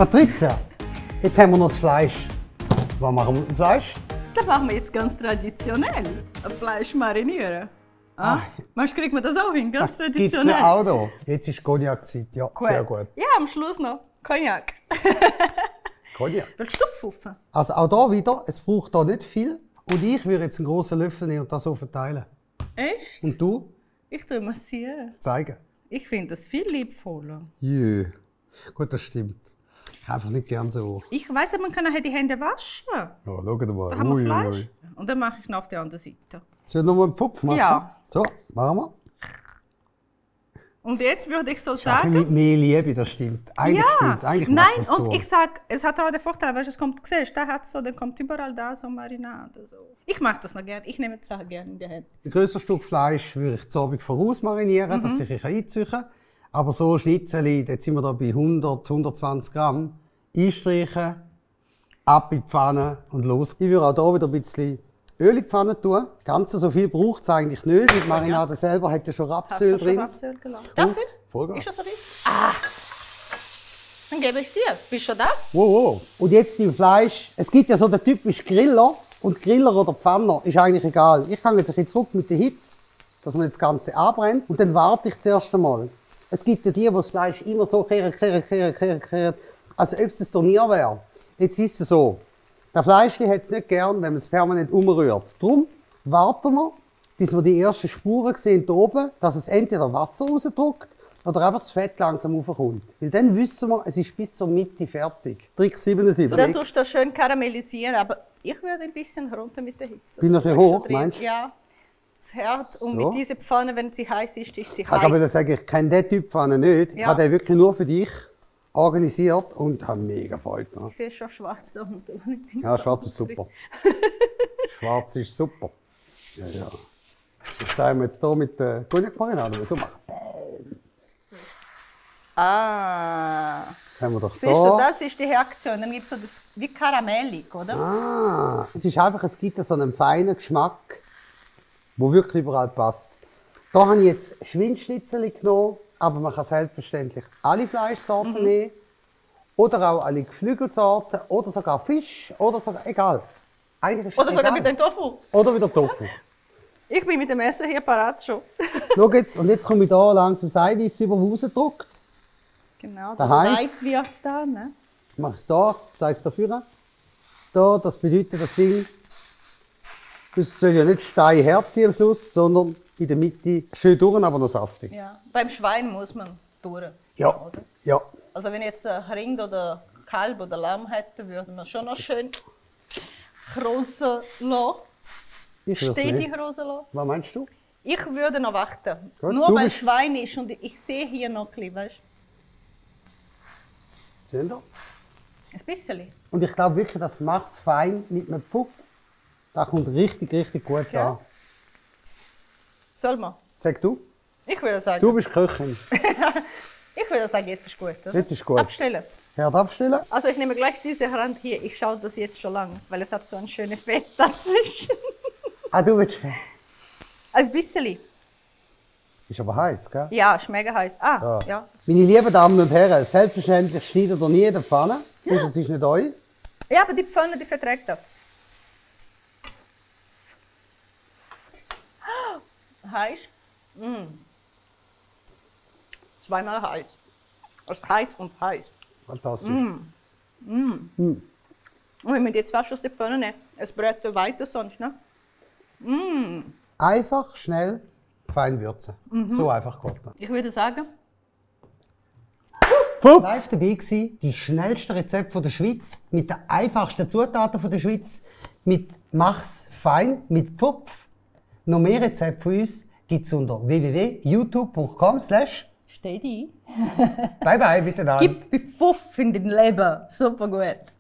Patricia, jetzt haben wir noch das Fleisch. Was machen wir mit dem Fleisch? Das machen wir jetzt ganz traditionell. Fleisch marinieren. Ah? Meinst du, kriegt man das auch hin? Ganz traditionell. Gibt's ja auch da. Jetzt ist Cognac-Zeit. Ja, gut. Sehr gut. Ja, am Schluss noch Cognac. Cognac. Willst du pfuffen? Also auch hier wieder, es braucht hier nicht viel. Und ich würde jetzt einen grossen Löffel nehmen und das so verteilen. Echt? Und du? Ich tue massieren. Zeigen. Ich finde das viel liebvoller. Jö. Gut, das stimmt. Ich habe einfach nicht gern so. Ich weiss, man kann nachher die Hände waschen. Ja, schau mal. Da haben wir Fleisch. Und dann mache ich noch auf die andere Seite. Sollen wir noch mal einen Pfupf machen? Ja. So, machen wir. Und jetzt würde ich so Sachen sagen... mit mehr Liebe, das stimmt. Eigentlich stimmt's. Eigentlich nein, macht man's so. und ich sage, es hat auch den Vorteil, weißt, es kommt, siehst, da hat so, dann kommt überall da so Marinade. So. Ich mache das noch gerne, ich nehme die Sachen gerne in die Hände. Ein grösseres Stück Fleisch würde ich zu Abend voraus marinieren, dass ich einziehen kann. Aber so Schnitzeli, jetzt sind wir da bei 100, 120 Gramm, einstreichen, ab in die Pfanne und los. Ich würde auch hier wieder ein bisschen Öl in die Pfanne tun. Ganz so viel braucht es eigentlich nicht, weil die Marinade selber hat ja schon Rapsöl drin. Rapsöl gelassen. Dafür? Vollgas. Ist das so richtig? Dann gebe ich dir. Bist du schon da? Wow. Und jetzt beim Fleisch. Es gibt ja so den typischen Griller. Und Griller oder Pfanner ist eigentlich egal. Ich gehe jetzt ein bisschen zurück mit der Hitze, dass man das Ganze anbrennt. Und dann warte ich zuerst einmal. Es gibt ja die das Fleisch immer so kehren, als ob es ein Turnier wäre. Jetzt ist es so. Der Fleischli hat es nicht gern, wenn man es permanent umrührt. Darum warten wir, bis wir die ersten Spuren sehen hier oben, dass es entweder Wasser rausdrückt oder einfach das Fett langsam raufkommt. Weil dann wissen wir, es ist bis zur Mitte fertig. Trick 77. So, dann tust du das schön karamellisieren, aber ich würde ein bisschen runter mit der Hitze. Bin ich ein hoch, meinst du? Ja, das Herd. Und So. mit dieser Pfanne, wenn sie heiß ist, ist sie Ich kann heiß. sagen, ich kenne diesen Typ Pfanne nicht. Ich Ja. habe den wirklich nur für dich organisiert und habe mega Freude. Ne? Ich sehe schon schwarz da unten. Ja, schwarz ist super. Schwarz ist super. Ja, ja. Das stellen wir jetzt hier mit der Cognac-Marinade so machen. Ah. Das haben wir doch Siehst du, da. das ist die Reaktion. Dann gibt es so das wie karamellig, oder? Ah, es ist einfach, es gibt so einen feinen Geschmack, der wirklich überall passt. Da habe ich jetzt Schwindschnitzel genommen, aber man kann selbstverständlich alle Fleischsorten nehmen. Oder auch alle Geflügelsorten, oder sogar Fisch, oder sogar, egal. Eigentlich ist Oder es sogar egal. mit dem Tofu. Oder wieder Tofu. Ich bin mit dem Essen hier parat schon. Schau jetzt, und jetzt komme ich hier langsam das Eiweiß über rausgedrückt. Genau, Das das heisst- heiß wird da, ne? Ich mache es hier, zeige es dafür. Da, das bedeutet das Ding, das soll ja nicht steil herziehen am Schluss, sondern in der Mitte schön durch, aber noch saftig. Ja. Beim Schwein muss man durch. Ja, Oder? ja. Also wenn ich jetzt ein Rind oder Kalb oder Lamm hätte, würde man schon noch schön krosen lassen. Ich würde es Stetig nicht. krosen lassen. Was meinst du? Ich würde noch warten. Gut, Nur du weil bist- Schwein ist und ich sehe hier noch ein bisschen, weißt Sehen Sie? du? Ein bisschen. Und ich glaube wirklich, das macht es fein mit einem Pfupf. Das kommt richtig, richtig gut Ja. an. Soll man? Sag du. Ich würde sagen, Du bist Köchin. ich würde sagen, jetzt ist gut. Oder? Jetzt ist gut. Abstellen. Herd abstellen. Also ich nehme gleich diese Rand hier. Ich schaue das jetzt schon lange, weil es hat so ein schönes Fett dazwischen. Ah, du willst. Ein bisschen. Ist aber heiß, gell? Ja, ist mega heiß. Ah, ja. Meine lieben Damen und Herren, selbstverständlich schneidet ihr nie in der Pfanne. Das ist nicht euch. Ja, aber die Pfanne, die verträgt das. Heiß? Zweimal heiß. Es ist heiß und heiß. Fantastisch. Und wenn wir jetzt fast aus der Pfanne nehmen, es brät weiter sonst, ne? Einfach, schnell, fein würzen. So einfach geht das. Ich würde sagen, Live dabei gewesen, die schnellsten Rezepte der Schweiz, mit den einfachsten Zutaten der Schweiz, mit Mach's fein, mit Pfupf. Noch mehr Rezepte von uns gibt es unter www.youtube.com/. steh die. Bye bye, bitte dann. Gib Pfuff in den Leber. Super gut.